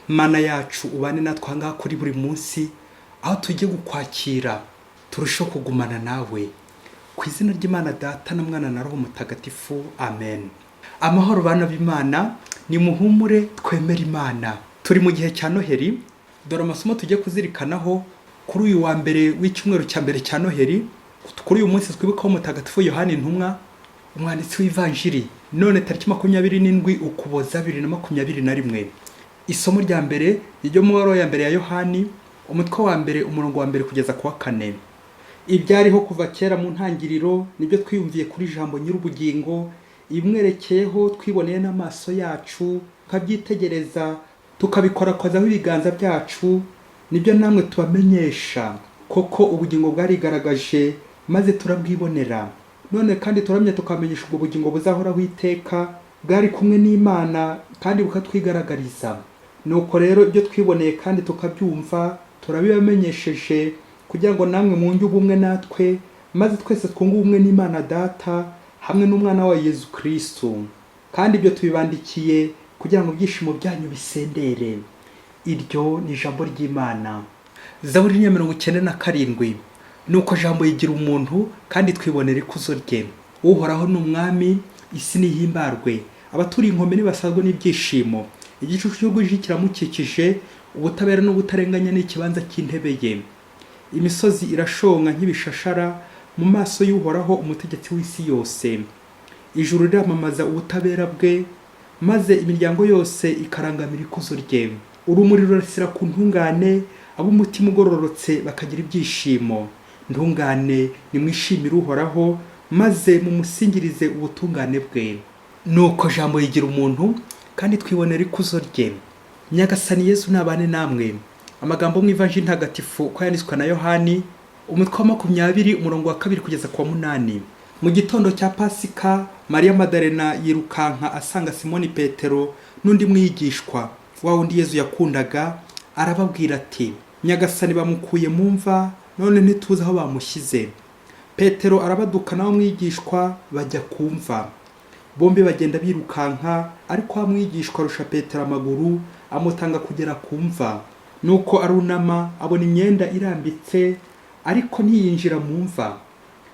Mana yacu, ubane natwe ahangaha kuri buri munsi, aho tugiye gukwakira turusheho kugumana nawe. Ku izina ry'Imana Data na Mwana na Roho Mutagatifu, amen. Amahoro bana b'Imana, nimuhumure twemere Imana. Turi mu gihe cya Noheri. Dore amasomo tugiye kuzirikanaho kuri uyu wa mbere w'icyumweru cya mbere cya Noheri. Kuri uyu munsi twibukaho Mutagatifu Yohani Intumwa, umwanditsi w'Ivanjiri. None tariki 27 Ukuboza 2021. Isomo rya mbere ni ryo mu baruwa ya mbere ya Yohani, umutwe wa mbere, umurongo wa mbere kugeza ku wa kane. Ibyariho kuva kera mu ntangiriro nibyo twiyumviye kuri Jambo nyir'ubugingo, ibimwerekeyeho twiboneye n'amaso yacu, tukabyitegereza, tukabikorakozaho ibiganza byacu, nibyo namwe tubamenyesha. Koko ubugingo bwarigaragaje maze turabwibonera. None kandi turamye tukamenyesha ubwo bugingo buzahoraho iteka, bwari kumwe n'Imana kandi bukatwigaragariza. Nuko rero ibyo twiboneye kandi tukabyumva turabibamenyesheje, kugira ngo namwe mwunge ubumwe natwe, maze twese twunge ubumwe n'Imana Data hamwe n'umwana wa Yezu Kristu. Kandi ibyo tubibandikiye kugira ngo ibyishimo byanyu bisendere. Iryo ni ijambo ry'Imana. Zaburi ya 97. Nuko Jambo yigira umuntu, kandi twibonera ikuzo rye. Uhoraho ni umwami, isi nihimbarwe, abaturiye inkombe nibasazwe n'ibyishimo. Igicucu cy'urwiji kiramukikije, ubutabera n'ubutarenganya ni ikibanza cy'intebe ye. Imisozi irashonga nk'ibishashara mu maso y'Uhoraho, umutegetsi w'isi yose. Ijuru riramamaza ubutabera bwe, maze imiryango yose ikarangamira ikuzo rye. Urumuri rurasira ku ntungane, ab'umutima ugororotse bakagira ibyishimo. Ntungane, nimwishimire Uhoraho, maze mumusingirize ubutungane bwe. Nuko Jambo yigira umuntu, kandi twibonera ikuzo rye. Nyagasani Yezu nabane namwe. Amagambo mu Ivanjiri ntagatifu uko yanditswe na Yohani, umutwe wa 20, umurongo wa kabiri kugeza ku wa munani. Mu gitondo cya Pasika, Mariya Madarena yirukanka asanga Simoni Petero n'undi mwigishwa, wa wundi Yezu yakundaga, arababwira ati: "Nyagasani bamukuye mu mva, none ntituzi aho bamushyize." Petero arabaduka nawe mwigishwa bajya ku mva. Bombi bagenda birukanka, ariko wa mwigishwa arusha Petero amaguru, amutanga kugera ku mva. Nuko arunama abona imyenda irambitse, ariko ntiyinjira mu mva.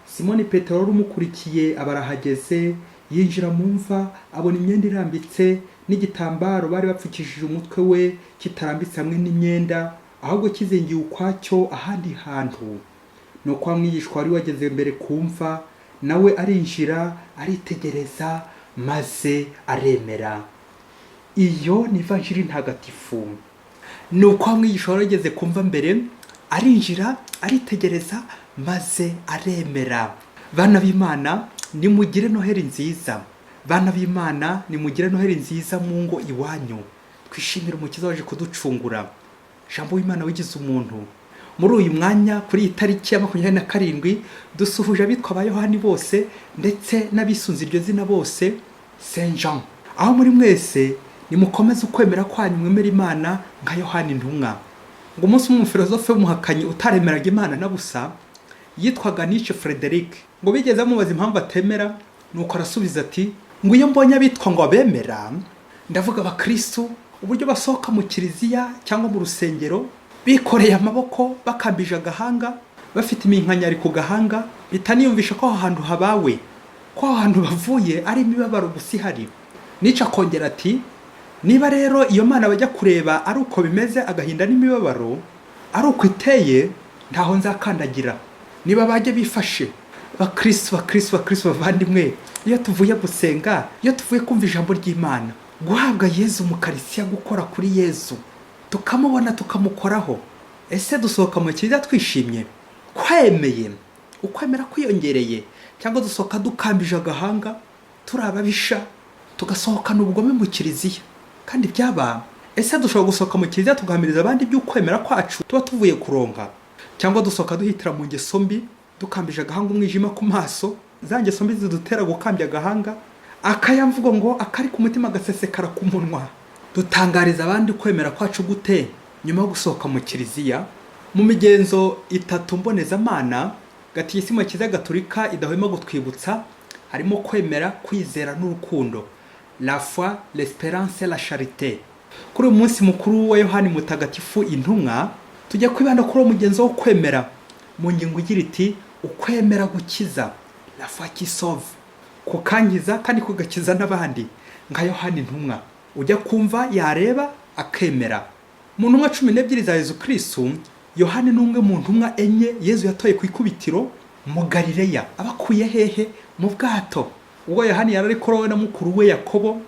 Simoni Petero wari umukurikiye aba arahageze, yinjira mu mva, abona imyenda irambitse n'igitambaro bari bapfukishije umutwe we kitarambitse hamwe n'imyenda, ahubwo kizingiye ukwacyo ahandi hantu. Nuko wa mwigishwa wari wageze mbere ku mva nawe arinjira, aritegereza, maze aremera. Iyo ni Ivanjiri ntagatifu. Nuko wa mwigishwa wari wageze ku mva mbere arinjira, aritegereza, maze aremera. Bana b'Imana, nimugire Noheri nziza. Bana b'Imana, nimugire Noheri nziza mu ngo iwanyu. Twishimire Umukiza waje kuducungura, Jambo w'Imana wigize umuntu. Muri uyu mwanya, kuri iyi tariki ya 27, dusuhuje abitwa ba Yohani bose ndetse n'abisunze iryo zina bose, Saint Jean. Aho muri mwese, nimukomeze ukwemera kwanyu, mwemera Imana nka Yohani Intumwa. Ngo umunsi umwe umufilozofe w'umuhakanyi utaremeraga Imana na busa, yitwaga Nietzsche Frederic, ngo bigeze bamubaza impamvu atemera, nuko arasubiza ati: "Ngo iyo mbonye abitwa ngo abemera, ndavuga abakristu, uburyo basohoka mu kiliziya cyangwa mu rusengero bikoreye amaboko, bakambije agahanga, bafite iminkanyari ku gahanga, bitaniyumvisha ko aho hantu habawe, ko aho hantu bavuye ari imibabaro gusa ihari." Nietzsche akongera ati: "Niba rero iyo Mana bajya kureba ari uko bimeze, agahinda n'imibabaro ari uko iteye, ntaho nzakandagira." Niba bajya bifashe. Bakristu, bakristu, bakristu bavandimwe, iyo tuvuye gusenga, iyo tuvuye kumva ijambo ry'Imana, guhabwa Yezu mu karisiya, gukora kuri Yezu, tukamubona, tukamukoraho, ese dusohoka mu kiliziya twishimye, twemeye, ukwemera kwiyongereye, cyangwa dusohoka dukambije agahanga, turi ababisha, tugasohokana ubugome mu kiliziya? Kandi byaba, ese dushobora gusohoka mu kiliziya tugahamiriza abandi iby'ukwemera kwacu tuba tuvuye kuronka, cyangwa dusohoka duhitira mu ngeso mbi, dukambije agahanga, umwijima ku maso, za ngeso mbi zidutera gukambya agahanga? Akayamvugo ngo akari ku mutima gasesekara ku munwa. Dutangariza abandi kwemera kwacu gute nyuma yo gusohoka mu kiliziya? Mu migenzo itatu mbonezamana Gatigisimu Kiliziya Gatolika idahwema gutwibutsa, harimo kwemera, kwizera n'urukundo: la foi, l'espérance, la charité. Kuri uyu munsi mukuru wa Yohani Mutagatifu intumwa, tujya kwibanda kuri uwo mugenzo wo kwemera mu ngingo igira iti: "Ukwemera gukiza", la foi qui sauve, kukankiza kandi kugakiza n'abandi, nka Yohani intumwa ujya kumva yareba akemera. Mu ntumwa 12 za Yezu Kristu, Yohani ni umwe mu ntumwa enye Yezu yatoye ku ikubitiro mu Galileya. Abakuye hehe? Mu bwato. Ubwo Yohani yari ari we na mukuru we Yakobo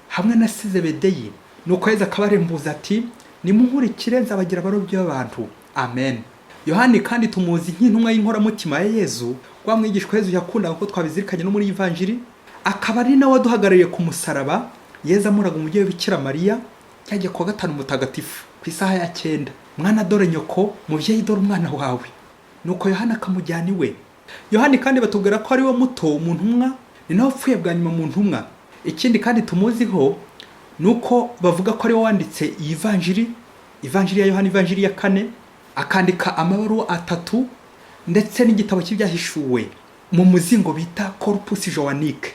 hamwe na Zebedeyi. Nuko Yezu akabarembuza ati: "Nimunkurikire, nzabagira abarobyi b'abantu." Amen. Yohani kandi tumuzi nk'intumwa y'inkoramutima ya Yezu, wa mwigishwa Yezu yakundaga, ko twabizirikanye no muri Ivanjiri, akaba ari nawe waduhagarariye ku musaraba Yezu amuraga umubyeyi Bikira Mariya cyagiye kuwa gatanu mutagatifu ku isaha ya 9: "Mwana, dore nyoko, mubyeyi, dore umwana wawe." Nuko Yohani akamujyana iwe. Yohani kandi batubwira ko ari we muto mu ntumwa, ni nawe upfuye bwa nyuma mu ntumwa. Ikindi kandi tumuziho ni uko bavuga ko ari we wanditse iyi vanjiri, Ivanjiri ya Yohani, Ivanjiri ya kane, akandika amabaruwa atatu ndetse n'igitabo cy'Ibyahishuwe mu muzingo bita Corpus Johannique.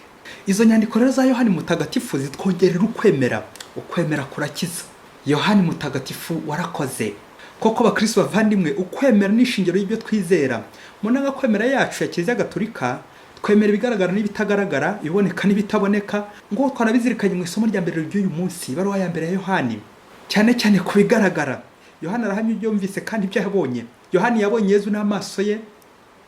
Izo nyandiko rero za Yohani Mutagatifu zitwongerera ukwemera. Ukwemera kurakiza. Yohani Mutagatifu, warakoze koko. Bakristo bavandimwe, ukwemera ni ishingiro y'ibyo twizera. Mu ndangakwemera yacu ya Kiliziya Gatolika, twemera ibigaragara n'ibitagaragara, ibiboneka n'ibitaboneka, ngo twanabizirikanye mu isomo rya mbere ry'uyu munsi, ibaruwa ya mbere ya Yohani. Cyane cyane ku bigaragara, Yohani arahamya ibyo yumvise kandi ibyo yabonye. Yohani yabonye Yezu n'amaso ye,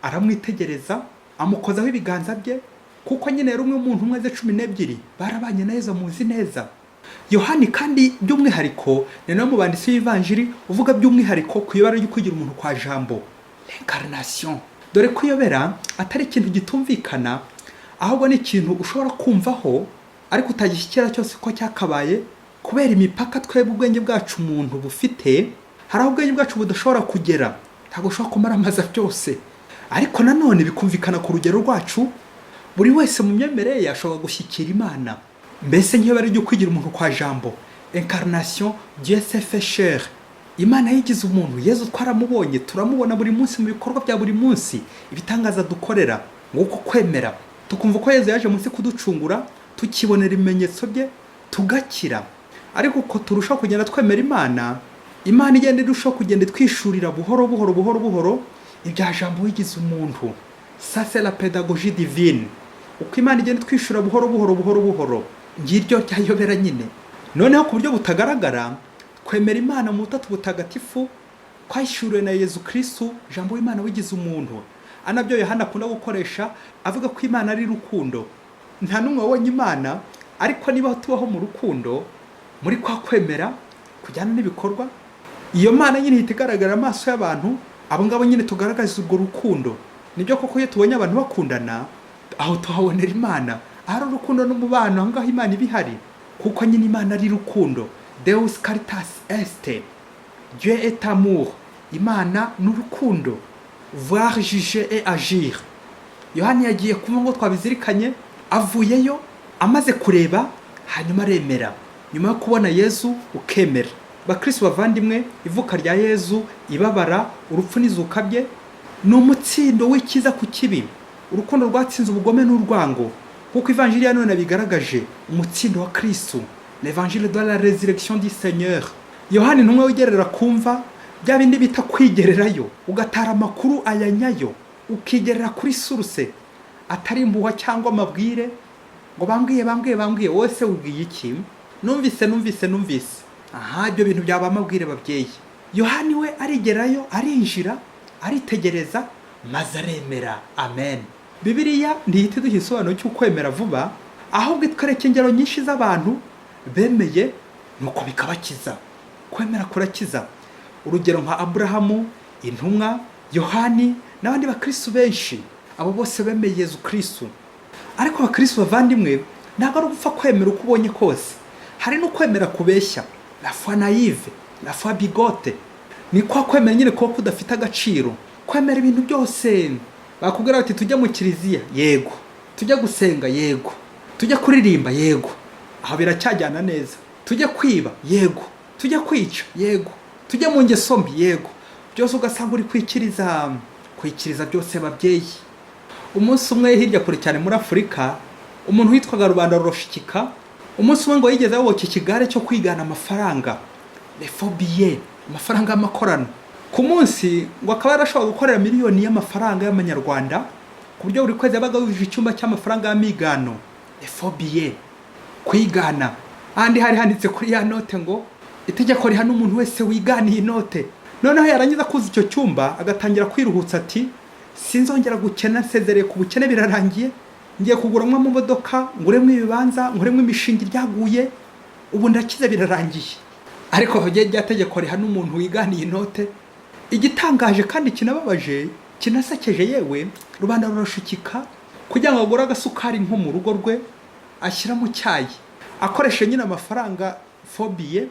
aramwitegereza, amukozaho ibiganza bye, kuko nyine yari umwe mu ntumwa ze 12, barabanye na Yezu, amuzi neza. Yohani kandi by'umwihariko ni nawe mu banditsi w'ivanjiri uvuga by'umwihariko ku ibara ryo kwigira umuntu kwa Jambo, l'incarnation, dore ko iyobera atari ikintu gitumvikana, ahubwo ni ikintu ushobora kumvaho ariko utagishyikira cyose ko cyakabaye, kubera imipaka twebwe ubwenge bwacu umuntu bufite. Hari aho ubwenge bwacu budashobora kugera, ntabwo ushobora kumaramaza byose, ariko nanone bikumvikana ku rugero rwacu. Buri wese mu myemerere ye ashobora gushyikira Imana. Mbese nk'iyo bari ryo kwigira umuntu kwa Jambo, incarnation, Dieu s'est fait chair, Imana yigize umuntu. Yezu twaramubonye, turamubona buri munsi mu bikorwa bya buri munsi, ibitangaza dukorera. Nguko kwemera, tukumva ko Yezu yaje munsi kuducungura, tukibonera ibimenyetso bye, tugakira. Ariko uko turushaho kugenda twemera Imana, Imana igenda irushaho kugenda itwishurira buhoro buhoro, buhoro buhoro, ibya Jambo wigize umuntu. Ça, c'est la pédagogie divine. Uko Imana igenda itwishura buhoro buhoro, buhoro buhoro, ngiryo ryayobera nyine. Noneho ku buryo butagaragara, twemera Imana mu Butatu Butagatifu twahishuriwe na Yezu Kristu, Jambo w'Imana wigize umuntu. Anabyo Yohana akunda gukoresha avuga ko Imana ari rukundo. Nta n'umwe wabonye Imana, ariko niba tubaho mu rukundo, muri kwa kwemera kujyana n'ibikorwa, iyo Mana nyine ihita igaragara amaso y'abantu abo ngabo nyine tugaragaza urwo rukundo. Nibyo koko, iyo tubonye abantu bakundana, aho tuhabonera Imana. Ahari urukundo n'umubano, aho ngaho Imana iba ihari, kuko nyine Imana ari rukundo. Deus caritas est, Dieu est amour, Imana ni urukundo. Voir, juger et agir. Yohani yagiye kumva ngo twabizirikanye, avuyeyo amaze kureba, hanyuma aremera. Nyuma yo kubona Yezu ukemera. Bakristo bavandimwe, ivuka rya Yezu, ibabara, urupfu n'izuka bye ni umutsindo w'ikiza ku kibi. Urukundo rwatsinze ubugome n'urwango, nk'uko Ivanjiri ya none bigaragaje umutsindo wa Kristu, l'évangile de la résurrection du Seigneur. Yohani intumwa wigerera kumva, bya bindi bita kwigererayo, ugatara amakuru ayanyayo, ukigerera kuri source, atari impuha cyangwa amabwire ngo bambwiye, bambwiye, bambwiye. Wowe se wubwiye iki? Numvise, numvise, numvise. Aha ibyo bintu byaba amabwire, babyeyi. Yohani we arigerayo, arinjira, aritegereza, maze aremera. Amen. Bibiliya ntihita iduha igisobanuro cy'ukwemera vuba, ahubwo itwereka ingero nyinshi z'abantu bemeye nuko bikabakiza. Kwemera kurakiza. Urugero nka Aburahamu, intumwa Yohani n'abandi bakristu benshi, abo bose bemeye Yezu Kristu. Ariko abakristu bavandimwe, ntabwo ari ugupfa kwemera uko ubonye kose. Hari no kwemera kubeshya, la foi naïve, la foi bigote. Ni kwa kwemera nyine kuba kudafite agaciro, kwemera ibintu byose. Bakubwira bati: "Tujya mu kiliziya?" "Yego." "Tujya gusenga?" "Yego." "Tujya kuririmba?" "Yego." Aho biracyajyana neza. "Tujya kwiba?" "Yego." "Tujya kwica?" "Yego." "Tujya mu ngeso mbi?" "Yego." Byose ugasanga uri kwikiriza, kwikiriza byose, babyeyi. Umunsi umwe hirya kure cyane muri Afurika, umuntu witwaga Rubanda Rushikika, Umunsi umwe ngo yigeze ayoboka ikigare cyo kwigana amafaranga, les faux billets, amafaranga y'amakorano. Ku munsi ngo akaba yarashobora gukorera miliyoni y'amafaranga y'amanyarwanda, ku buryo buri kwezi yabaga yujuje icyumba cy'amafaranga y'amigano, les faux billets, kwigana. Ahandi hari handitse kuri ya note ngo: "Itegeko rihana umuntu wese wigana iyi note." Noneho yarangiza kuza icyo cyumba, agatangira kwiruhutsa ati: "Sinzongera gukena, nsezereye ku bukene, birarangiye. Ngiye kuguramo amamodoka, nguremo ibibanza, nguremo imishinga iryaguye, ubu ndakize, birarangiye." Ariko rya tegeko rihana umuntu wigana iyi note. Igitangaje kandi kinababaje, kinasekeje yewe, rubanda rurashukika kugira ngo agure agasukari nko mu rugo rwe ashyira mu cyayi, akoresha nyine amafaranga faux billets.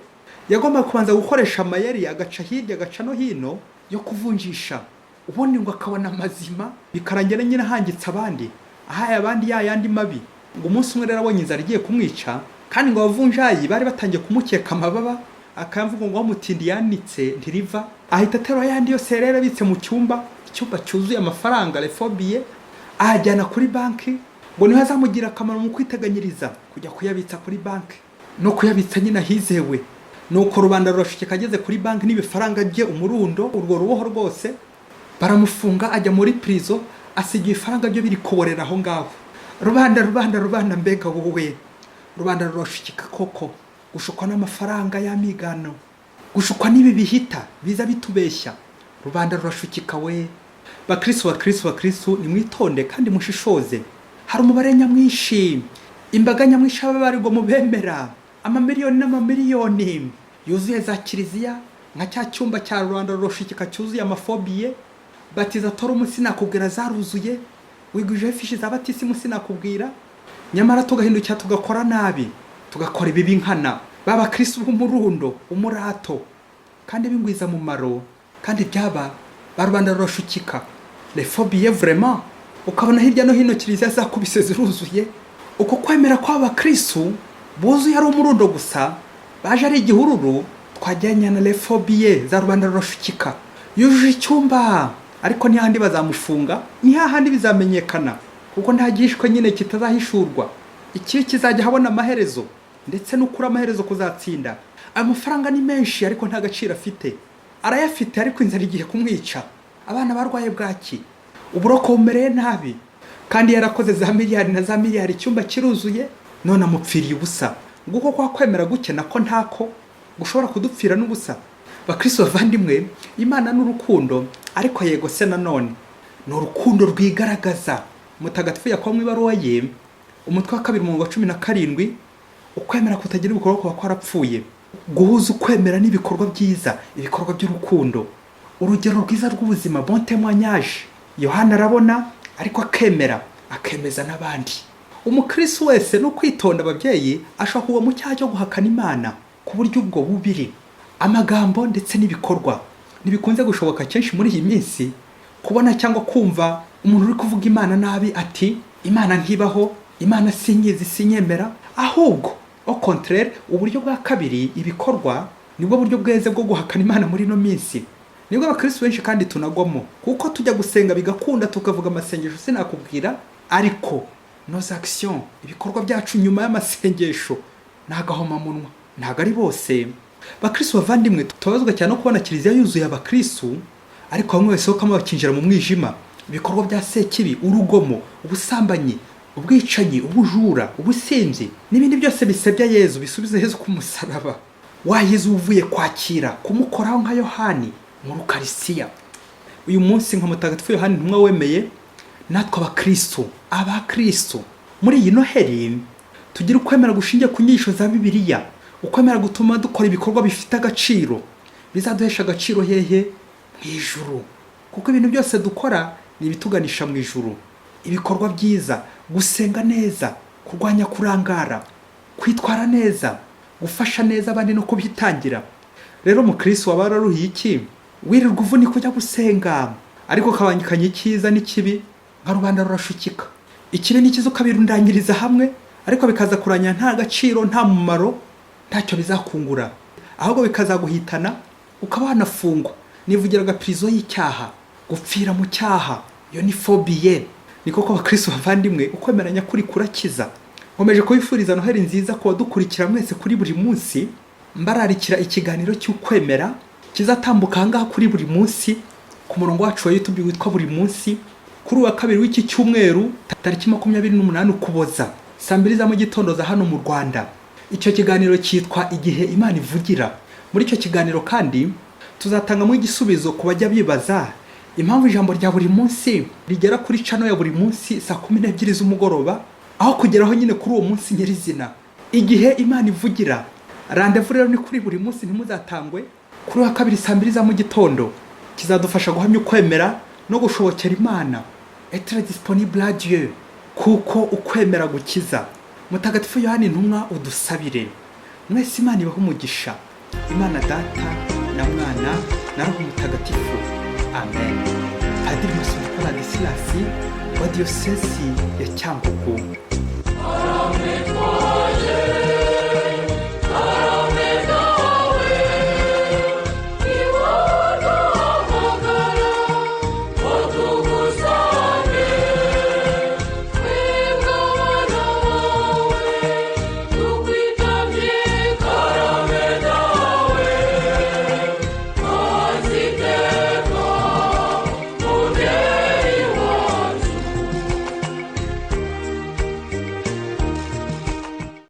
Yagomba kubanza gukoresha amayeri, agaca hirya, agaca no hino yo kuvunjisha, ubundi ngo akabona amazima, bikarangira nyine ahangitse abandi, ahaye abandi ya yandi mabi. Ngo umunsi umwe rero abonye inzara igiye kumwica, kandi ngo abavunjayi bari batangiye kumukeka amababa, akamvuga ngo mutindi yanitse ntiriva, ahita aterura ayandi yose yari yarabitse mu cyumba, icyumba cyuzuye amafaranga, les faux billets, ayajyana kuri banki, ngo niho azamugira akamaro mu kwiteganyiriza, kujya kuyabitsa kuri banki no kuyabitsa nyine ahizewe. Nuko rubanda rurashukika, ageze kuri banki n'ibifaranga bye, umurundo, urwo ruboho rwose, baramufunga, ajya muri prison, asiga ibifaranga bye biri kuborera aho ngaho. Rubanda, rubanda, rubanda, mbega wowe! Rubanda rurashukika koko, gushukwa n'amafaranga y'amigano, gushukwa n'ibi bihita biza bitubeshya. Rubanda rurashukika we! Bakristu, bakristu, bakristu, nimwitonde kandi mushishoze. Hari umubare nyamwinshi, imbaga nyamwinshi y'ababarirwa mu bemera, amamiliyoni n'amamiliyoni yuzuye za kiliziya, nka cya cyumba cya rubanda rurashukika cyuzuye ama faux billets. Batiza torumu sinakubwira, zaruzuye, wigwijeho ifishi za batisimu sinakubwira. Nyamara tugahindukira tugakora nabi, tugakora ibibi nkana, baba kristu b'umurundo, umurato, kandi bingwiza mumaro, kandi byaba ba rubanda rurashukika, les faux billets vraiment. Ukabona hirya no hino kiliziya zakubise ziruzuye. Uko kwemera kw'aba bakristu buzuye ari umurundo gusa, baje ari igihururu, twajyanye na les faux billets za rubanda rurashukika yujuje icyumba. Ariko ntihandi bazamufunga, ni hahandi bizamenyekana, kuko nta gihishwe nyine kitazahishurwa. Ikibi kizajya habona amaherezo, ndetse n'ukuri amaherezo kuzatsinda. Ayo mafaranga ni menshi, ariko nta gaciro afite. Arayafite, ariko inzara igiye kumwica, abana barwaye bwaki, uburoko bumereye nabi, kandi yarakoze za miliyari na za miliyari, icyumba kiruzuye, none amupfiriye ubusa. Nguko kwa kwemera guke nako ntako gushobora kudupfira n'ubusa. Bakristo bavandimwe, Imana ni urukundo, ariko yego se nanone ni urukundo rwigaragaza. Mutagatifu Yakobo mu ibaruwa ye, umutwe wa 2, umurongo wa 17: "Ukwemera kutagira ibikorwa kuba kwarapfuye." Guhuza ukwemera n'ibikorwa byiza, ibikorwa by'urukundo, urugero rwiza rw'ubuzima, bon témoignage. Yohana arabona, ariko akemera, akemeza n'abandi. Umukristo wese no kwitonda, ababyeyi, ashobora kugwa mu cyaha cyo guhakana Imana ku buryo ubwo bubiri, amagambo ndetse n'ibikorwa. Ntibikunze gushoboka kenshi muri iyi minsi kubona cyangwa kumva umuntu uri kuvuga Imana nabi ati: "Imana ntibaho, Imana sinyizi, sinyemera." Ahubwo au contraire, uburyo bwa kabiri, ibikorwa, nibwo buryo bweze bwo guhakana Imana. Muri ino minsi nibwo abakristo benshi kandi tunagwamo, kuko tujya gusenga bigakunda, tukavuga amasengesho sinakubwira, ariko nos actions, ibikorwa byacu nyuma y'amasengesho, ni agahomamunwa. Ntabwo ari bose. Bakristo bavandimwe, tubabazwa cyane no kubona kiliziya yuzuye abakristo, ariko bamwe basohokamo bakinjira mu mwijima, ibikorwa bya sekibi, urugomo, ubusambanyi, ubwicanyi, ubujura, ubusinzi n'ibindi byose bisebya Yezu, bisubiza Yezu ku musaraba, wa Yezu uvuye kwakira kumukoraho nka Yohani mu Rukarisiya. Uyu munsi, nka Mutagatifu Yohani intumwa wemeye, natwe abakristo, abakristo muri iyi Noheli, tugira ukwemera gushingiye ku nyigisho za Bibiliya, ukwemera gutuma dukora ibikorwa bifite agaciro, bizaduhesha agaciro hehe? Mu ijuru. Kuko ibintu byose dukora ni ibituganisha mu ijuru: ibikorwa byiza, gusenga neza, kurwanya kurangara, kwitwara neza, gufasha neza abandi no kubyitangira. Rero mukristo, waba wararuhiye iki wirirwa uvunika ujya gusenga, ariko ukabangikanya icyiza n'ikibi nka rubanda rurashukika, ikibi n'ikiza ukabirundanyiriza hamwe, ariko bikaza kuranya nta gaciro, nta mumaro, ntacyo bizakungura, ahubwo bikazaguhitana, ukaba wanafungwa. Nivugiraga prison y'icyaha, gupfira mu cyaha, iyo ni phobie. Ni koko, abakristo bavandimwe, ukwemera nyakuri kurakiza. Nkomeje kubifuriza Noheli nziza ku badukurikira mwese kuri buri munsi, mbararikira ikiganiro cy'ukwemera kizatambuka ahangaha kuri buri munsi ku murongo wacu wa YouTube witwa Buri Munsi, kuri uwa kabiri w'iki cyumweru, tariki 28 Ukuboza, saa 2 za mu gitondo za hano mu Rwanda. Icyo kiganiro cyitwa Igihe Imana Ivugira. Muri icyo kiganiro kandi tuzatangamo igisubizo ku bajya bibaza impamvu ijambo rya buri munsi rigera kuri channel ya buri munsi saa 12 z'umugoroba, aho kugeraho nyine kuri uwo munsi nyirizina. Igihe Imana Ivugira, rendez-vous rero ni kuri buri munsi, ntimuzatangwe, kuri wa kabiri saa 2 za mu gitondo. Kizadufasha guhamya ukwemera no gushobokera Imana, être disponible à Dieu, kuko ukwemera gukiza. Mutagatifu Yohani Intumwa, udusabire. Mwese Imana ibahe umugisha, Imana Data na Mwana na Roho Mutagatifu. Amen. Padiri Masumbuko Ladislas wa Diyosezi ya Cyangugu.